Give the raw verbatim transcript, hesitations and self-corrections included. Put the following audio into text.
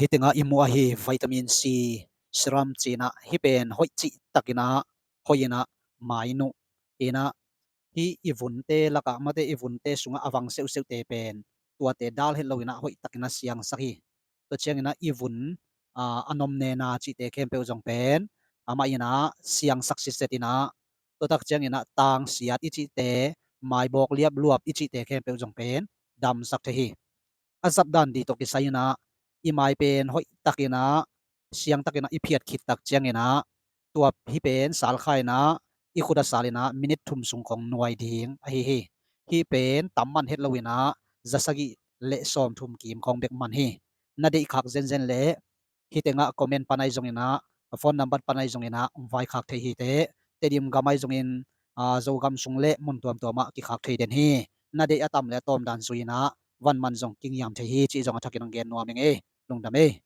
Hih tengah i muh ahi vitamin C, serum ci-in ah, hih pen hoih cihtakin ah, hoih in ah, mai nuh in ah, hih i vunte lakah, mate i vunte sungah a vang seuhseuhte pen, tuate dal het lo in ah hoihtakin ah siangsak hi. Tua ciangin ah i vun, aa, a nomnena cihte khempeuh zong pen, amah in ah siangsak sitset in ah, tua tak ciangin ah tangsiat i cihte, maibawk liapluap i cihte khempeuh zong pen damsak thei hi. A zat dan ding tawh kisai in ah, i mai pen hoihtakin ah, siangtakin ah i phiat khit tak ciangin ah, tua hih pen salkha in ah, i khut ah sal in ah, minit thum sung khawng nuai ding ahi hi. Hih pen tam man het lo in ah, za sagih le sawmthum kim khawng bek man hi. Na deih khak zenzen leh, hih tengah comment pan ahi zongin ah, phone number pan ahi zongin ah, vaikhak thei hi teh. Tedim gam ahi zongin, aa, Zogam sung le mun tuamtuam ah kikhak thei den hi. Na deih a tam le a tawm dan zui in ah, van man zong kingiam thei hi cih zong a thakin hong gen nuam ing ei. Lungdam ei.